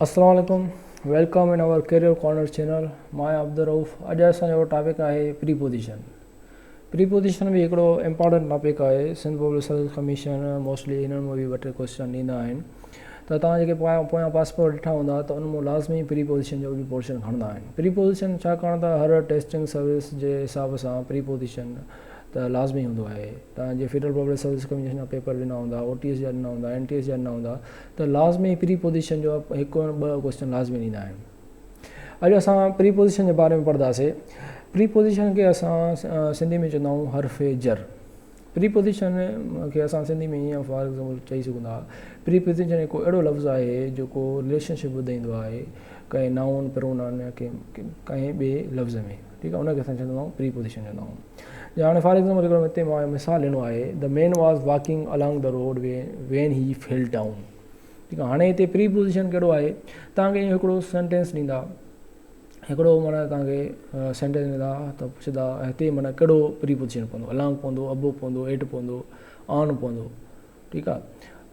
السلام عليڪم welcome in our career corner channel مان آهيان عبدالرئوف اڄ اسان جو ٽاپڪ آهي پري پوزيشن پري پوزيشن به هڪڙو امپارٽنٽ ٽاپڪ آهي Sindh public service commission mostly هنن مان به ٻه ٽي ڪوشچن ڏيندا آهن ته توهان جيڪي پويان پاس پيپر ڏٺا هوندا ته ان مان لازمي پري پوزيشن جو به پورشن کڻندا آهن پري پوزيشن ڇاڪاڻ ته هر ٽيسٽنگ سروس جي حساب سان پري پوزيشن ته لازمي هوندو آهي توهان جي فيڊرل پبلڪ سروس ڪميشن جا پيپر ڏنا هوندا او ٽي ايس جا ڏنا هوندا اين ٽي ايس جا ڏنا هوندا ته لازمي پري پوزيشن جو هڪ ٻه ڪوشچن لازمي ڏيندا آهن اڄ اسان پري پوزيشن جي باري ۾ پڙهنداسي پري پوزيشن کي اسان سنڌي ۾ چوندا آهيون حرف جر پري پوزيشن کي اسان سنڌي ۾ ائين فار ايگزامپل چئي سگهون ٿا پري پوزيشن هڪ اهڙو لفظ آهي جيڪو رليشن شپ ٻڌائيندو آهي ڪنهن نائون پرونائون يا ڪنهن ٻئي لفظ ۾ ٺيڪ آهي ان کي اسان چوندا آهيون پري پوزيشن چوندا آهيون جي هاڻي فار ايگزامپل هڪڙو هتي مان مثال ڏنو آهي the man was walking along the road when he fell down ٺيڪ آهي هاڻي هتي پري پوزيشن ڪهڙو آهي توهان کي هڪڙو سينٽينس ڏيندا هڪڙو معنيٰ توهان کي سينٽينس ڏيندا ته پڇندا هتي معنيٰ ڪهڙو پري پوزيشن پوندو الانگ پوندو ابو پوندو ايٽ پوندو آن پوندو ٺيڪ آ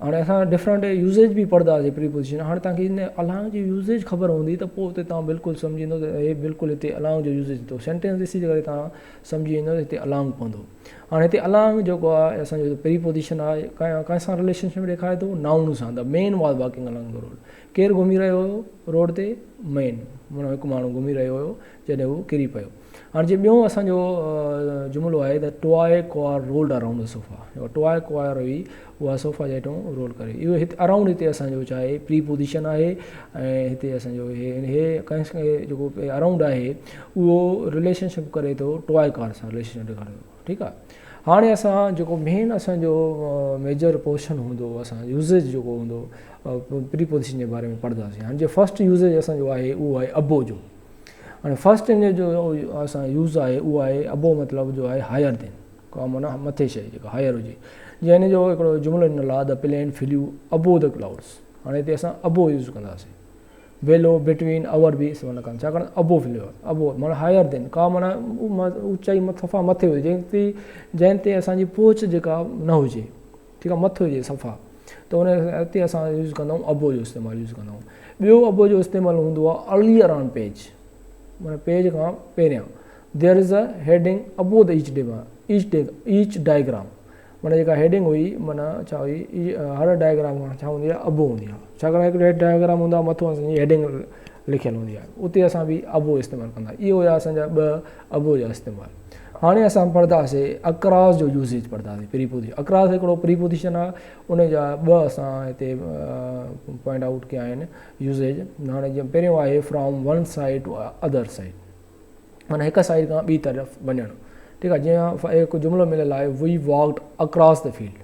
هاڻي اسان ڊفرنٽ يوزيج به پڙهنداسين پري پوزيشن هاڻي توهان کي ان الانگ جي يوزيج خبر هوندي ته پوء اتي توهان بلڪل سمجهي ويندو ته هي بلڪل هتي الانگ جو يوزيج ٿيو سينٽينس ڏسي ڪري توهان سمجهي ويندو ته هتي الانگ پوندو هاڻي هتي الانگ جيڪو آهي اسانجو پري پوزيشن آهي ڪنهن سان رليشن شپ ڏيکاري ٿو نائون سان the man was walking along the road ڪير گهمي رهيو هيو روڊ تي مين معنيٰ هڪ ماڻهو گهمي رهيو هيو جڏهن هو ڪري پيو هاڻي جي ٻيو اسان جو جملو آهي ته toy car rolled around the sofa جيڪا ٽواء ڪار هئي اها صوفا جي هيٺون رول ڪري اهو هت اراؤنڊ هتي اسان جو ڇا آهي پري پوزيشن آهي ۽ هتي اسان جو هي هي ڪنهن جيڪو اراؤنڊ آهي اهو رليشن شپ ڪري ٿو ٽواء ڪار سان رليشن شپ ڏيکاري ٿو ٺيڪ آهي هاڻي اسان جيڪو مين اسان جو ميجر پورشن هوندو اسان يوزيج جيڪو هوندو پري پوزيشن جي باري ۾ پڙهنداسين هاڻي جي فرسٽ يوزيج اسان جو آهي اهو آهي ابو جو هاڻي فرسٽ ان جو اسان يوز آهي اهو آهي ابو مطلب جو آهي هائر دين ڪا معنيٰ مٿي شيء جيڪا هائر هجي جي هن جو هڪڙو جملو ڏنل آهي the plane flew above the clouds هاڻي هتي اسان ابو يوز ڪنداسين بيلو بٽوين اور به استعمال نه ڪندا ڇاڪاڻ ته ابو فليو ابو معنيٰ هائر دين ڪا معنيٰ اوچائي صفا مٿي هجي جنهن تي جنهن تي اسان جي پهچ جيڪا نه هجي ٺيڪ آهي مٿي هجي صفا ته ان تي اسان يوز ڪندا آهيون ابو جو استعمال يوز ڪندا آهيون ٻيو ابو جو استعمال هوندو آهي ارليئر آن پيج معنيٰ پيج کان پهريان there is a heading above the each day each day each diagram معنيٰ جيڪا هيڊنگ هئي معنيٰ ڇا هئي هر ڊائگرام کان ڇا هوندي آهي ابو هوندي آهي ڇاڪاڻ هڪ هيڊ ڊائگرام هوندو آهي مٿو اسان جي هيڊنگ لکيل هوندي آهي اتي اسان به ابو استعمال ڪندا اهي هيا اسان جا ٻه ابو جا استعمال هاڻي اسان پڙهنداسي اڪراس جو يوزيج پڙهنداسي پري پوزيشن اڪراس هڪڙو پري پوزيشن آهي ان جا ٻه اسان هتي پوائنٽ آئوٽ ڪيا آهن يوزيج هاڻي جيئن پهريون آهي from one side to other side معنيٰ هڪ سائيڊ کان ٻي طرف وڃڻ ٺيڪ آهي جيئن هڪ جملو مليل آهي وي واڪڊ اڪراس the field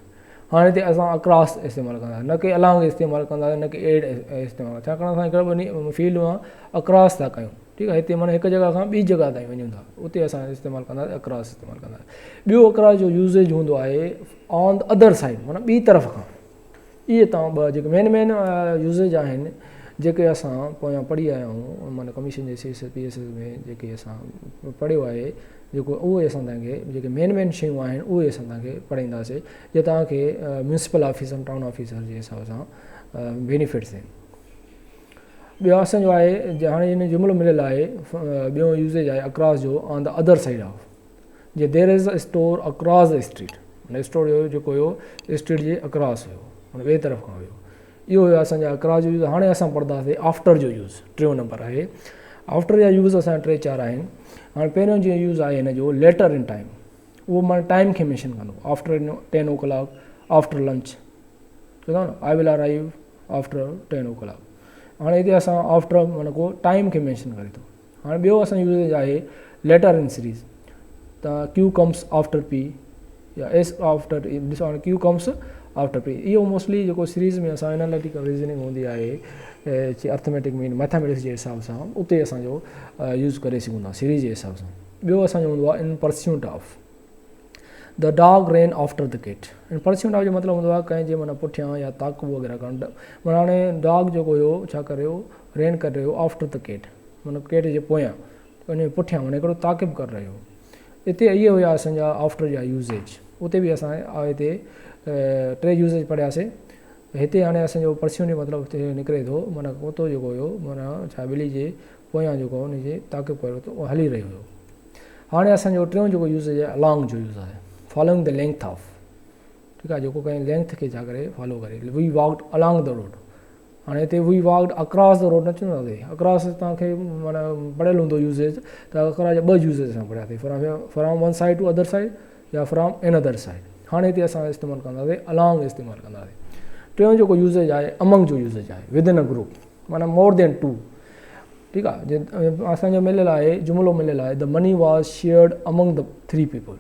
هاڻي هتي اسان اڪراس استعمال ڪنداسين نه ڪي الانگ استعمال ڪنداسين نه ڪي ايڊ استعمال ڪنداسين ڇاڪاڻ اسان هڪ ٻنهي فيلڊ مان اڪراس ٿا ڪيون ٺيڪ آهي هتي معنيٰ هڪ جڳهه کان ٻي جڳهه تائين وڃون ٿا اتي اسان استعمال ڪنداسين اڪراس استعمال ڪنداسين ٻيو اڪراس جو يوزيج هوندو آهي آن the other side معنيٰ ٻي طرف کان اهي تان ٻه جيڪي مين مين يوزيج آهن جيڪي اسان پويان پڙهي آيا آهيون معنيٰ ڪميشن جي C S S P S S ۾ جيڪي اسان پڙهيو آهي جيڪو اهي اسان توهان کي جيڪي مين مين شيون آهن اهي اسان توهان کي پڙهائينداسي جي توهان کي ميونسپل آفيسر ٽائون آفيسر جي حساب سان بينيفٽس آهن ٻيو اسان جو آهي هاڻي هن جملو مليل آهي ٻيو يوزيج آهي اڪراس جو آن the other side of جي there is a store across the street معنيٰ اسٽور جو جيڪو هيو اسٽريٽ جي اڪراس هيو معنيٰ ٻئي طرف کان هيو اهو هيو اسان جا اڪراس جو يوز هاڻي اسان پڙهنداسين آفٽر جو يوز ٽيون نمبر آهي آفٽر جا يوز اسان ٽي چار آهن هاڻي پهريون جيئن يوز آهي هن جو ليٽر ان ٽائيم اهو معنيٰ ٽائيم کي مينشن ڪندو after 10 o'clock after lunch چوندا نه I will arrive after 10 o'clock هاڻي هتي اسان آفٽر معنيٰ ڪو ٽائيم کي مينشن ڪري ٿو هاڻي ٻيو اسان جو يوزيج آهي ليٽر ان سيريز ته ڪيو ڪمس آفٽر پي يا ايس آفٽر ڏسو هاڻي ڪيو ڪمس آفٽر پي اهو موسٽلي جيڪو سيريز ۾ اسان اناليٽيڪل ريزننگ هوندي آهي ارٿميٽڪ ۾ ميٿاميٽڪس جي حساب سان اتي اسان جو يوز ڪري سگهون ٿا سيريز جي حساب سان ٻيو اسان جو هوندو آهي in pursuit of the dog ran after the cat in pursuit of جو مطلب هوندو آهي ڪنهن جي معنيٰ پٺيان يا تعاقب وغيره ڪرڻ معنيٰ هاڻي ڊاگ جيڪو هيو ڇا ڪري رهيو رين ڪري رهيو آفٽر the ڪيٽ معنيٰ ڪيٽ جي پويان ان جي پٺيان معنيٰ هڪڙو تعاقب ڪري رهيو هتي اهي هيا اسان جا آفٽر جا يوزيج اتي به اسان هتي ٽي يوزيج پڙهياسي. هتي هاڻي اسان جو پرسيون جو مطلب هتي نڪري ٿو معنيٰ ڪتو جيڪو هيو معنيٰ ڇا ٻلي جي پويان جيڪو ان جي تعاقب ڪري ٿو هلي رهيو هيو. هاڻي اسان جو ٽيون جيڪو يوز آهي الانگ جو يوز آهي فالوئنگ the length of ٺيڪ آهي جيڪو ڪنهن لينٿ کي ڇا ڪري فالو ڪري we walked along the road هاڻي هتي we walked across the road نه چونداسي اڪراس توهان کي معنيٰ پڙهيل هوندو يوزيج ته اڪراس جا ٻه يوزيج اسان پڙهياسي from one side to other side يا فرام ان ادر سائيڊ هاڻي هتي اسان استعمال ڪنداسي الانگ استعمال ڪنداسي ٽيون جيڪو يوزيج آهي امنگ جو يوزيج آهي ود ان ا گروپ معنيٰ مور دين ٽو ٺيڪ آهي اسانجو مليل آهي جملو مليل آهي the money was shared among the three people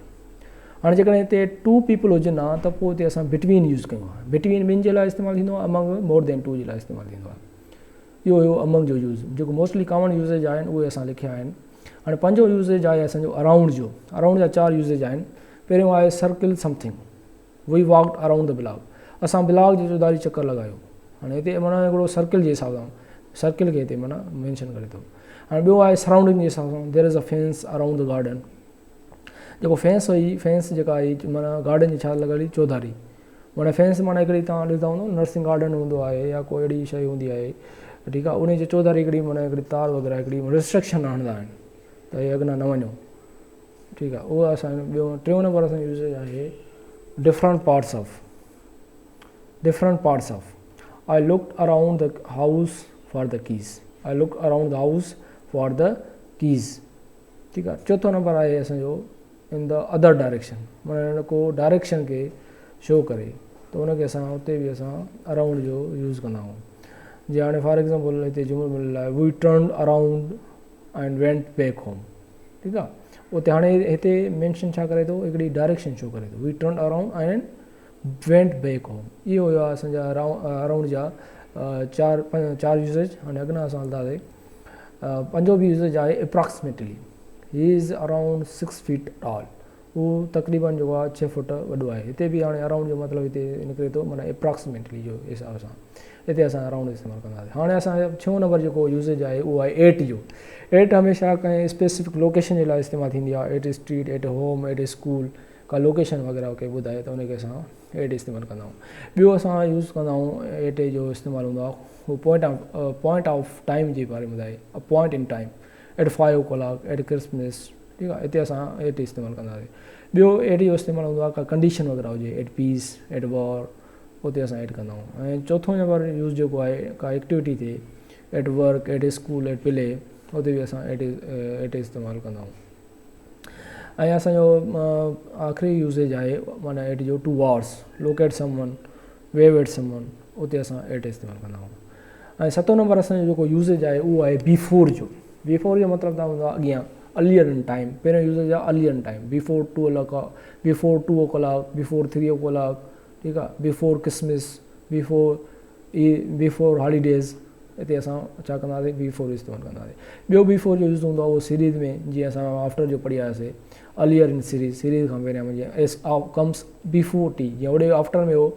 هاڻي جيڪڏهن هتي ٽو پيپل هجن ها ته پوء هتي اسان بٽوين يوز ڪيون ها بٽوين ٻن جي لاء استعمال ٿيندو آهي امنگ مور دين ٽو جي لاء استعمال ٿيندو آهي اهو هيو امنگ جو يوز جيڪو موسٽلي ڪامن يوزيج آهن اهي اسان لکيا آهن هاڻي پنجون يوزيج آهي اسانجو اراؤنڊ جو اراؤنڊ جا چار يوزيج آهن پهريون آهي circle something we walked around the block اسان بلاڪ جي چوڌاري چڪر لڳايو هاڻي هتي معنيٰ هڪڙو سرڪل جي حساب سان سرڪل کي هتي معنيٰ مينشن ڪري ٿو هاڻي ٻيو آهي سرائونڊنگ جي حساب سان there is a fence around the garden جيڪو فينس هئي فينس جيڪا هئي معنيٰ گارڊن جي ڇا لڳل هئي چوڌاري معنيٰ فينس معنيٰ هڪڙي توهان ڏسندا هوندو نرسنگ گارڊن هوندو آهي يا ڪو اهڙي شيء هوندي آهي ٺيڪ آهي ان جي چوڌاري هڪڙي معنيٰ هڪڙي تار وغيره هڪڙي رسٽرڪشن آڻندا آهن ته هي اڳنا نه وڃو ٺيڪ آهي اهو اسان ٻيو ٽيون نمبر اسان يوزيج آهي different parts of different parts of I look around the house for the keys I look around the house for the keys ٺيڪ آ چوٿون نمبر آهي اسان جو ان the other direction معنيٰ ڪو ڊائريڪشن کي شو ڪري ته ان کي اسان اتي به اسان اراؤنڊ جو يوز ڪندا آهيون جي هاڻي فار ايگزامپل هتي جملو مليل آهي we turn around and went back home ٺيڪ آ اتي هاڻي هتي مينشن ڇا ڪري ٿو هڪڙي ڊائريڪشن شو ڪري ٿو we turn around and went back home اهو هيو اسان جا اراؤنڊ جا چار چار يوزيج هاڻي اڳنا اسان هلنداسي پنجون به يوزيج آهي approximately he is around six feet tall هو تقريبن جيڪو آهي ڇهه فوٽ وڏو آهي هتي به هاڻي اراؤنڊ جو مطلب هتي نڪري ٿو معنيٰ اپراڪسيميٽلي جو حساب سان هتي اسان اراؤنڊ استعمال ڪنداسين هاڻي اسان ڇهون نمبر جيڪو يوزيج آهي اهو آهي ايٽ جو ايٽ هميشه ڪنهن اسپيسفڪ لوڪيشن جي لاء استعمال ٿيندي آهي at street at home at school ڪا لوڪيشن وغيره ڪي ٻڌائي ته ان کي اسان ايٽ استعمال ڪندا آهيون ٻيو اسان يوز ڪندا آهيون ايٽ جو استعمال هوندو آهي هو point of point of time جي باري ۾ ٻڌائي point in time at five o'clock at Christmas ٺيڪ آهي اتي اسان ايٽ استعمال ڪنداسين ٻيو ايٽ جو استعمال هوندو آهي ڪا ڪنڊيشن وغيره هجي ايٽ پيس ايٽ وار اتي اسان ايٽ ڪندا آهيون ۽ چوٿون نمبر يوز جيڪو آهي ڪا ايڪٽيوٽي ٿئي at work at school at play اتي به اسان ايٽ ايٽ استعمال ڪندا آهيون ۽ اسان جو آخري يوزيج آهي معنيٰ ايٽ جو towards look at someone wave at someone اتي اسان ايٽ استعمال ڪندا آهيون ۽ ستون نمبر اسان جو جيڪو يوزيج آهي اهو آهي بيفور جو بيفور جو مطلب ته هوندو آهي اڳيان ارليئر ان ٽائيم پهريون يوزيج آهي earlier in time before two o'clock before two o'clock before three o'clock ٺيڪ آهي بيفور ڪرسمس بيفور اي بيفور هاليڊيز اتي اسان ڇا ڪنداسين بيفور استعمال ڪنداسين ٻيو بيفور جو يوز هوندو آهي اهو سيريز ۾ جيئن اسان آفٽر جو پڙهي آياسي ارليئر ان سيريز سيريز کان پهريان جيئن ايس ڪمس بيفور ٽي جيئن اوڏي آفٽر ۾ هو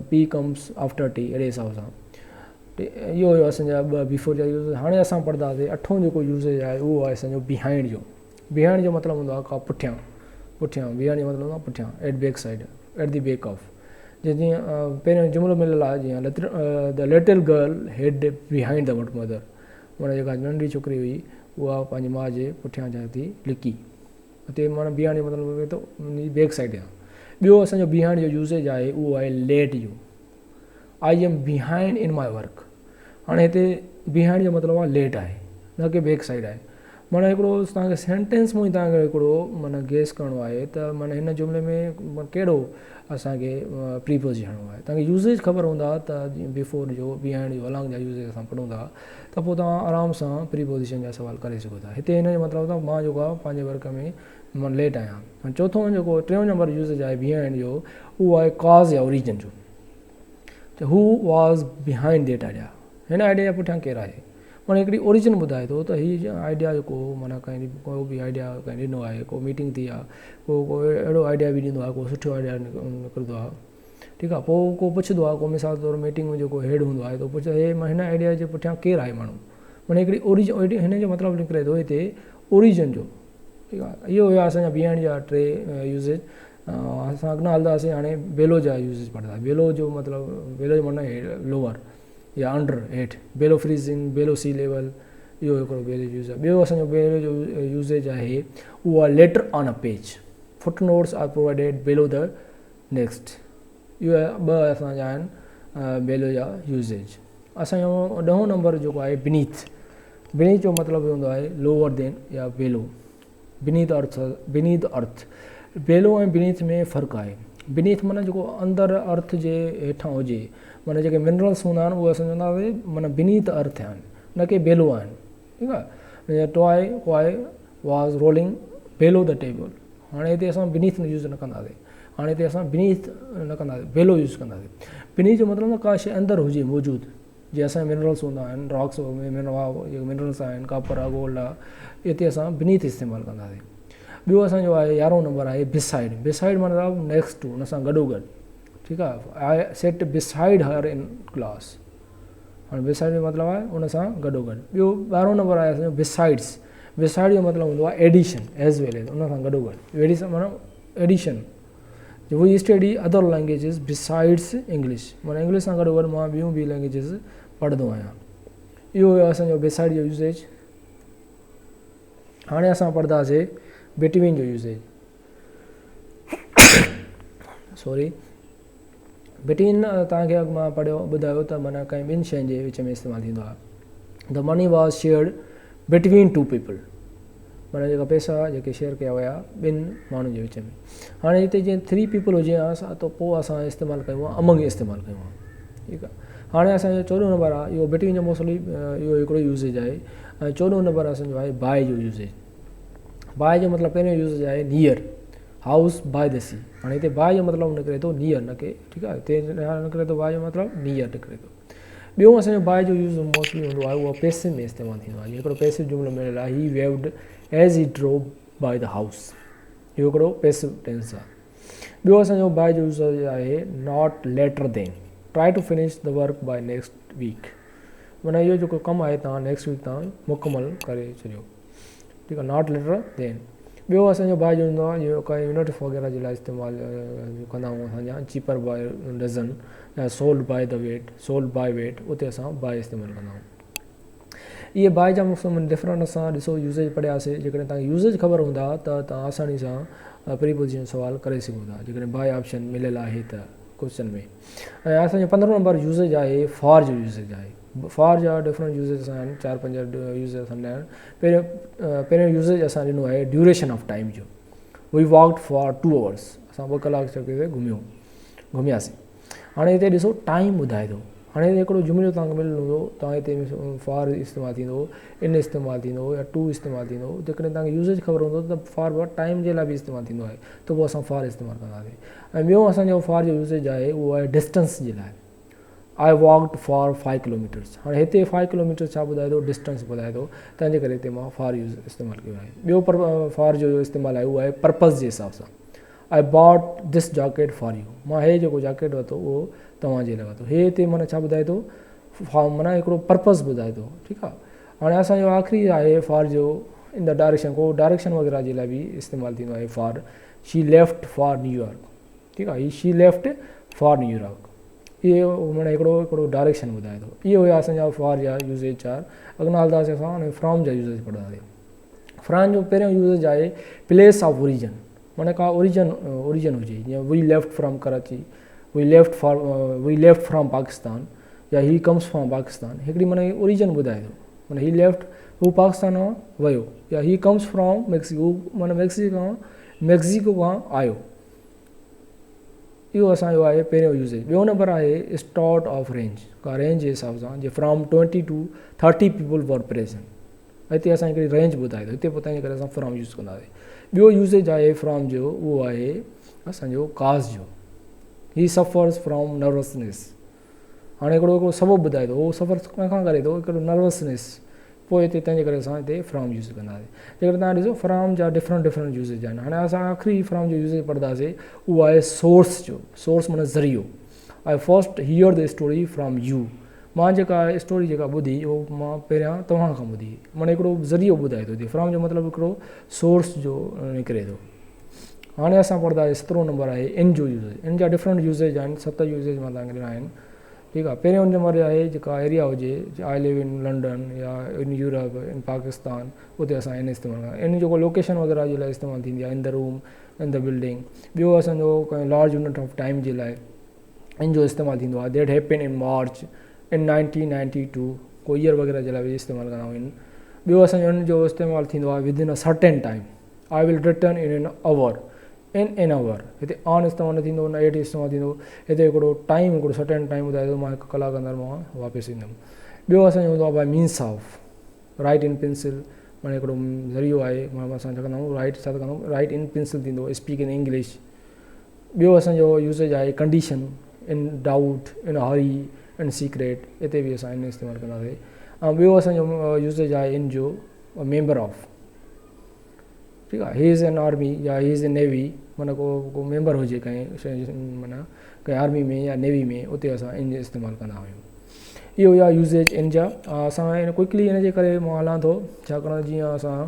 پي ڪمس آفٽر ٽي اهڙي حساب سان اهو هيو اسانجا ٻه بيفور جا يوز هاڻي اسان پڙهنداسين اٺون جيڪو يوزيج آهي اهو آهي اسانجو بيهائنڊ جو بيهائنڊ جو مطلب هوندو آهي ڪا پٺيان پٺيان بيهائنڊ جو مطلب هوندو آهي پٺيان at back side at the back of جيئن پهريون جملو مليل آهي جيئن the little girl hid behind the mother معنيٰ جيڪا ننڍي ڇوڪري هئي اها پنهنجي ماء جي پٺيان ڇا ٿي لڪي هتي معنيٰ بيهائنڊ جو مطلب ٿئي ٿو ان جي بيڪ سائيڊ آهي ٻيو اسانجو بيهائنڊ جو يوزيج آهي اهو آهي ليٽ جو I am behind in my work هاڻي هتي بيهائنڊ جو مطلب آهي ليٽ آهي نه ڪي بيڪ سائيڊ آهي معنيٰ هڪڙو توهان کي سينٽينس مان ئي توهان کي هڪڙو معنيٰ گيس ڪرڻو آهي ته معنيٰ هن جملي ۾ ڪهڙو اسان کي پريپوزيشن هڻڻو آهي توهان کي يوزيج خبر هوندا ته بيفور جو بيهائنڊ جو الانگ جا يوزيج اسان پڙهون ٿا ته پوء توهان آرام سان پريپوزيشن جا سوال ڪري سگهو ٿا هتي هن جو مطلب ته مان جيڪو آهي پنهنجي ورڪ ۾ مان ليٽ آهيان چوٿون جيڪو ٽيون نمبر يوزيج آهي بيهائنڊ جو اهو آهي ڪاز يا اوريجن جو ته who was behind that idea هن آئيڊيا جي پٺيان ڪير آهي معنيٰ هڪڙي اوريجن ٻڌائي ٿو ته هي آئيڊيا جيڪو معنيٰ ڪنهن ڪو به آئيڊيا ڪنهن ڏنو آهي ڪو ميٽنگ ٿي آهي ڪو ڪو اهڙو آئيڊيا به ڏيندو آهي ڪو سٺو آئيڊيا نڪرندو آهي ٺيڪ آهي پوء ڪو پڇندو آهي ڪو مثال طور ميٽنگ ۾ جيڪو هيڊ هوندو آهي ته پڇندو آهي هي هن آئيڊيا جي پٺيان ڪير آهي ماڻهو معنيٰ هڪڙي اوريجن هن جو مطلب نڪري ٿو هتي اوريجن جو ٺيڪ آهي اهو هيا اسان جا بيهائنڊ جا ٽي يوزيج. اسان اڳنا هلنداسين هاڻي بيلو جا يوزز پڙهنداسين. بيلو جو مطلب بيلو جو معنيٰ لوور يا انڊر هيٺ، بيلو فريزنگ، بيلو سي ليول، اهو هڪڙو بيلو جو يوز آهي. ٻيو اسانجو بيلو جو يوزيج آهي اهو آهي letter on a page, foot notes are provided below the next. اهي ٻه اسانجا آهن بيلو جا يوزيج. اسانجو ڏهون نمبر جيڪو آهي بنيٿ، بنيٿ جو مطلب هوندو آهي لوور دين يا below, beneath earth, beneath earth. Below ۽ beneath ۾ فرق آهي. بنيٿ معنيٰ جيڪو اندر ارٿ جي هيٺان هجي، معنيٰ جيڪي منرلس هوندا آهن اهي اسان چوندا آهيون معنيٰ بنيٿ ارٿ آهن نه ڪي بيلو آهن. ٺيڪ آهي، toy coy was rolling below the table. هاڻي هتي اسان بنيٿ يوز نه ڪنداسين، هاڻي هتي اسان بنيٿ نه ڪنداسين، بيلو يوز ڪنداسين. بنيٿ جو مطلب ڪا شيء اندر هجي موجود، جيئن اسان جا منرلس هوندا آهن، راڪس منرلس آهن، ڪاپر آهي، گولڊ آهي، اتي اسان بنيٿ استعمال ڪنداسين. ٻيو اسان جو آهي يارهون نمبر آهي بسائيڊ. بسائيڊ معنيٰ نيڪسٽ ٽو، ان سان گڏو گڏ. ٺيڪ آهي، I sat beside her in class. هاڻي بسائيڊ جو مطلب آهي ان سان گڏو گڏ. ٻيو ٻارهون نمبر آهي اسان جو بسائيڊس. بسائيڊ جو مطلب هوندو آهي ايڊيشن، ايز ويل ايز، ان سان گڏو گڏ. ايڊيشن معنيٰ addition. We study other languages besides English, معنيٰ انگلش سان گڏو گڏ مان ٻيون به لينگويجز پڙهندو آهيان. اهو هيو اسان جو بسائيڊ جو يوزيج. هاڻي اسان پڙهنداسي بٽوين جو يوزيج. سوري، بٽوين توهان کي اڳ مان پڙهيو ٻڌايو ته معنيٰ ڪنهن ٻن شين جي وچ ۾ استعمال ٿيندو آهي. The money was shared between two people, معنيٰ جيڪا پئسا جيڪي شيئر ڪيا ويا ٻن ماڻهن جي وچ ۾. هاڻي هتي جيئن ٿري پيپل هجي ها ته پوء اسان استعمال ڪيون ها امنگ استعمال ڪيون ها. ٺيڪ آهي، هاڻي اسانجو چوڏهون نمبر آهي اهو بٽوين جو موسٽلي اهو هڪڙو يوزيج آهي. ۽ چوڏهون نمبر اسانجو آهي باء جو يوزيج. باء جو مطلب پهريون يوزيج آهي near, house by the sea. هاڻي هتي باء جو مطلب نڪري ٿو نيئر، نه ڪي ٺيڪ آهي هتي نڪري ٿو باء جو مطلب نيئر نڪري ٿو. ٻيو اسان جو باء جو يوز موسٽلي هوندو آهي اهو پيسو ۾ استعمال ٿيندو آهي. جيئن هڪڙو پيسو جملو مليل آهي he waved as he drove by the house, اهو هڪڙو پيسو ٽينس آهي. ٻيو اسان جو باء جو يوز آهي not later than, try to finish the work by next week, معنيٰ اهو جيڪو ڪم آهي توهان نيڪسٽ ويڪ تان مڪمل ڪري ڇڏيو. ٺيڪ آهي، not letter دين. ٻيو اسان جو باء جو هوندو آهي جيڪو ڪنهن يونٽ وغيره جي لاء استعمال ڪندا آهيون اسان جا چيپر باء ڊزن يا sold by the weight, sold by weight, اتي اسان باء استعمال ڪندا آهيون. اهي باء جا مختلف ڊفرنٽ اسان ڏسو يوزيج پڙهياسي. جيڪڏهن توهان کي يوزيج خبر هوندا ته توهان آساني سان پري پوزيشن سوال ڪري سگهو ٿا جيڪڏهن باء آپشن مليل آهي ته ڪوشچن ۾. ۽ اسان جو پندرهون نمبر يوزيج آهي فار جو يوزيج آهي. فار جا ڊفرنٽ يوزيج اسان آهن، چار پنج يوزيج اسان ڏنا آهن. پهريون پهريون يوزيج اسان ڏنو آهي ڊيوريشن آف ٽائيم جو، وي واڪڊ فار ٽو آورس، اسان 2 ڪلاڪ چڪي تي گهميو گهمياسين. هاڻي هتي ڏسو ٽائيم ٻڌائي ٿو. هاڻي هتي هڪڙو جملو توهان کي مليل هوندو، توهان هتي فار استعمال ٿيندو، ان استعمال ٿيندو يا ٽو استعمال ٿيندو. جيڪڏهن توهان کي يوزيج خبر هوندو ته فار ٽائيم جي لاء به استعمال ٿيندو آهي ته پوء اسان فار استعمال ڪنداسين. ۽ ٻيو اسان جو فار جو يوزيج آهي اهو آهي ڊسٽنس جي لاء، I walked for five kilometres. هاڻي هتي فائيو ڪلوميٽرس ڇا ٻڌائي ٿو، ڊسٽنس ٻڌائي ٿو، تنهن جي ڪري هتي مان فار يوز استعمال ڪيو آهي. ٻيو پر فار جو استعمال آهي اهو آهي پرپز جي حساب سان، I bought this jacket for you, مان هي جيڪو جاڪيٽ ورتو اهو توهان جي لاء ورتو. هي هتي معنيٰ ڇا ٻڌائي ٿو، فار معنيٰ هڪڙو پرپز ٻڌائي ٿو. ٺيڪ آهي، هاڻي اسان جو آخري آهي فار جو ان the direction, ڪو ڊائريڪشن وغيره جي لاء به استعمال ٿيندو آهي for. She left for New York, ٺيڪ آهي، she left for New York, اهو معنيٰ هڪڙو هڪڙو ڊائريڪشن ٻڌائي ٿو. اهي هيا اسان جا فار جا يوزيج چار. اڳنا هلنداسين اسان هاڻي فرام جا يوزيج پڙهنداسين. فرام جو پهريون يوزيج آهي پليس آف اوريجن، معنيٰ ڪا اوريجن اوريجن هجي، جيئن we left from Karachi, we left for we left from Pakistan, يا هي ڪمس فرام پاڪستان، هڪڙي معنيٰ اوريجن ٻڌائي ٿو، معنيٰ هي ليفٽ هو پاڪستان کان ويو، يا هي ڪمس فرام ميڪسيڪو، هو معنيٰ ميڪسيڪو کان ميڪسيڪو کان آيو. اهو اسان جو آهي پهريون يوزيج. ٻيو نمبر آهي اسٽارٽ آف رينج، ڪا رينج جي حساب سان، جي from twenty to thirty people were present, هتي اسان هڪڙي رينج ٻڌائي ٿو، هتي پوء تنهن جي ڪري اسان فرام يوز ڪنداسين. ٻيو يوزيج آهي فرام جو اهو آهي اسان جو ڪاز جو، هي سفرز فرام نروسنيس. هاڻي هڪڙو هڪڙو سبب ٻڌائي ٿو، هو سفر ڪنهن کان ڪري ٿو، هڪڙو نروسنيس، پوء هتي تنهن جي ڪري اسان هتي فرام يوز ڪنداسين. جيڪڏهن توهان ڏسو فرام جا ڊفرنٽ ڊفرنٽ يوزيج آهن. هاڻي اسان آخري فرام جو يوزيج پڙهنداسين اهو آهي سورس جو. سورس معنيٰ ذريعو. I first hear the story from you, مان جيڪا اسٽوري جيڪا ٻڌي اهو مان پهريان توهان کان ٻڌي، معنيٰ هڪڙو ذريعو ٻڌائي ٿو. هتي فرام جو مطلب هڪڙو سورس جو نڪري ٿو. هاڻي اسان پڙهنداسين سترهون نمبر آهي ان جو يوزيج. ان جا ڊفرنٽ يوزيج آهن، ست يوزيج مان توهان کي ڏنا آهن. ٺيڪ آهي، پهريون نمبر آهي جيڪا ايريا هجي، آء ليو ان لنڊن يا ان يورپ ان پاڪستان، اتي اسان ان استعمال ڪندا آهيون. ان جيڪو لوڪيشن وغيره جي لاء استعمال ٿيندي آهي، ان دا روم، ان دا بلڊنگ. ٻيو اسان جو ڪنهن لارج يونٽ آف ٽائيم جي لاء ان جو استعمال ٿيندو آهي، that happen in March in 1992، ڪو ايئر وغيره جي لاء به استعمال ڪندا آهيون. ٻيو اسان جو ان جو استعمال ٿيندو آهي within a certain time, I will return in an hour, in an hour. هتي آن استعمال نه ٿيندو نه ايٽ استعمال ٿيندو، هتي هڪڙو ٽائيم هڪڙو سرٽين ٽائيم ٻڌائي ٿو مان هڪ ڪلاڪ اندر مان واپس ايندم. ٻيو اسان جو هوندو آهي by means of, write in pencil, معنی هڪڙو ذريعو آهي، معنی اسان ڇا ڪندا آهيون رائٽ ڇا ٿا ڪندا آهيون رائٽ ان پينسل ٿيندو، اسپيڪ ان انگلش. ٻيو اسان جو يوزيج آهي condition, in doubt, in hurry, in secret, هتي به اسان ان استعمال ڪنداسي. ۽ ٻيو اسان جو يوزيج آهي ان جو ميمبر آف، ٺيڪ آهي، هي از ان آرمي يا هي از ان نيوي، معنيٰ ڪو ڪو ميمبر هجي ڪنهن معنيٰ ڪنهن آرمي ۾ يا نيوي ۾ اتي اسان ان جو استعمال ڪندا آهيون. اهو هيا يوزيج ان جا. اسان ان ڪوئڪلي ان جي ڪري مان هلان ٿو ڇاڪاڻ ته جيئن اسان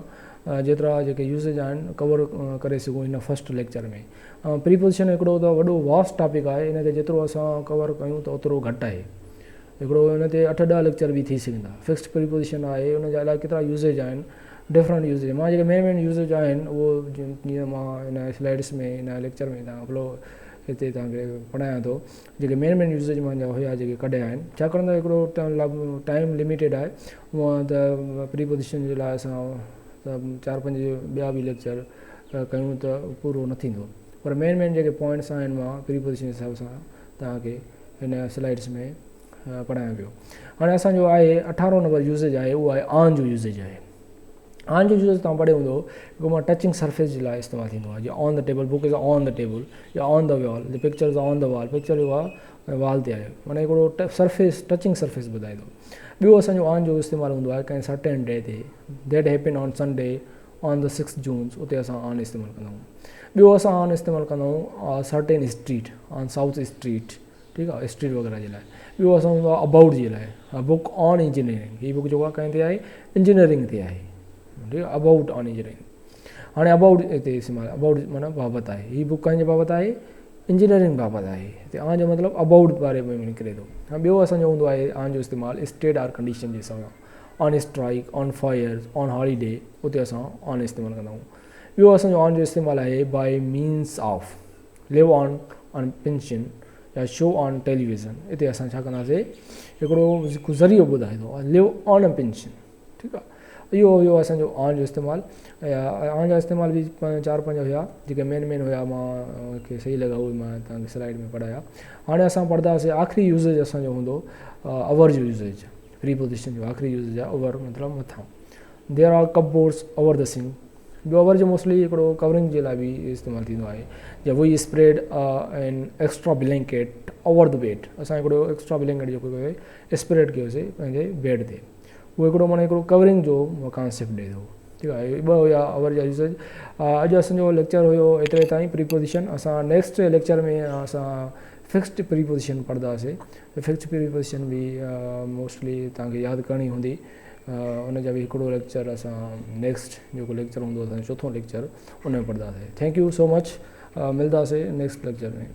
جيترا جيڪي يوزيج آهن ڪور ڪري سگهون هن فرسٽ ليڪچر ۾. پريپوزيشن هڪڙو ته وڏو واسٽ ٽاپڪ آهي، ان کي جيترو اسان ڪور ڪيون ته اوترو گهٽ آهي. هڪڙو ان تي اٺ ڏهه ليڪچر به ٿي سگهن ٿا. فڪسڊ پريپوزيشن آهي، ان جا الائي ڪيترا يوزيج آهن، ڊفرنٽ يوزيج. مان جيڪي مين مين يوزيج آهن اهو جيئن مان هن سلائيڊس ۾ هن ليڪچر ۾ تان فلو هتي تان کي پڙهايان ٿو، جيڪي مين مين يوزيج منهنجا هيا جيڪي ڪڍيا آهن، ڇاڪاڻ ته هڪڙو ٽائيم لميٽيڊ آهي. هونئن ته پريپوزيشن جي لاء اسان چار پنج ٻيا به ليڪچر ڪيون ته پورو نه ٿيندو، پر مين مين جيڪي پوائنٽس آهن مان پريپوزيشن جي حساب سان توهان کي هن سلائيڊس ۾ پڙهايان پيو. هاڻي اسان جو آهي اٺارهون نمبر يوزيج آهي، اهو آهي آن جو يوزيج آهي. آن جو يوزيج توهان پڙهيو هوندو، هڪ مان ٽچنگ سرفيس جي لاء استعمال ٿيندو آهي، جيئن on the table, book is on the table, يا on the wall, the picture is on the wall, picture جيڪو آهي وال تي آهي، معنيٰ هڪڙو سرفيس ٽچنگ سرفيس ٻڌائي ٿو. ٻيو اسان جو آن جو استعمال هوندو آهي ڪنهن سرٽين ڊي تي، that happen on Sunday on the six June, اتي اسان آن استعمال ڪندا آهيون. ٻيو اسان آن استعمال ڪندا آهيون سرٽين اسٽريٽ، آن سائوٿ اسٽريٽ، ٺيڪ آهي، اسٽريٽ وغيره جي لاء. ٻيو اسان هوندو آهي ابائوٽ جي لاء، بڪ آن انجنيئرنگ، هي بڪ جيڪو آهي ڪنهن تي آهي، انجنيئرنگ تي آهي، ٺيڪ آهي، ابائوٽ آن انجنيئرنگ. هاڻي ابائوٽ هتي استعمال، ابائوٽ معنيٰ بابت آهي، هي بڪ ڪنهن جي بابت آهي، انجنيئرنگ بابت آهي، هتي آن جو مطلب ابائوٽ باري ۾ نڪري ٿو. ها ٻيو اسان جو هوندو آهي آن جو استعمال اسٽيٽ آر ڪنڊيشن جي حساب سان، on strike, on fire, on holiday, اتي اسان آن استعمال ڪندا آهيون. ٻيو اسان جو آن جو استعمال آهي by means of, live on, on pension يا شو آن ٽيليويزن، اتي اسان ڇا ڪنداسي هڪڙو ذريعو ٻڌائي ٿو ليو آن پينشن، ٺيڪ آهي. اهو هيو اسان جو آن جو استعمال. آن جا استعمال به چار پنج هيا جيڪي مين مين هيا مان کي صحيح لڳا اهي مان توهان کي سلائيڊ ۾ پڙهايا. هاڻي اسان پڙهنداسي آخري يوزيج اسان جو هوندو اوور جو يوزيج، پريپوزيشن جو آخري يوزيج آهي اوور مطلب مٿان. There are cupboards over the sink. ٻيو اوور جو موسٽلي هڪڙو ڪورنگ جي لاء به استعمال ٿيندو آهي، جي we spread an extra blanket over the bed, اسان هڪڙو ايڪسٽرا بلينڪيٽ جيڪو ڪيو اسپريڊ ڪيوسي پنهنجي بيڊ تي، اهو هڪڙو معنيٰ هڪڙو ڪورنگ جو ڪانسيپٽ ڏئي ٿو، ٺيڪ آهي. ٻه هيا اوور جا يوزيج. اڄ اسان جو ليڪچر هيو ايتري تائين پريپوزيشن. اسان نيڪسٽ ليڪچر ۾ اسان فڪسڊ پريپوزيشن پڙهنداسي. فڪسڊ پريپوزيشن به موسٽلي توهان کي ياد ڪرڻي هوندي، ان جا به هڪڙو ليڪچر اسان نيڪسٽ جيڪو ليڪچر هوندو اسان جو چوٿون lecture in ۾ پڙهنداسي. Thank you so much, ملداسي next lecture ۾.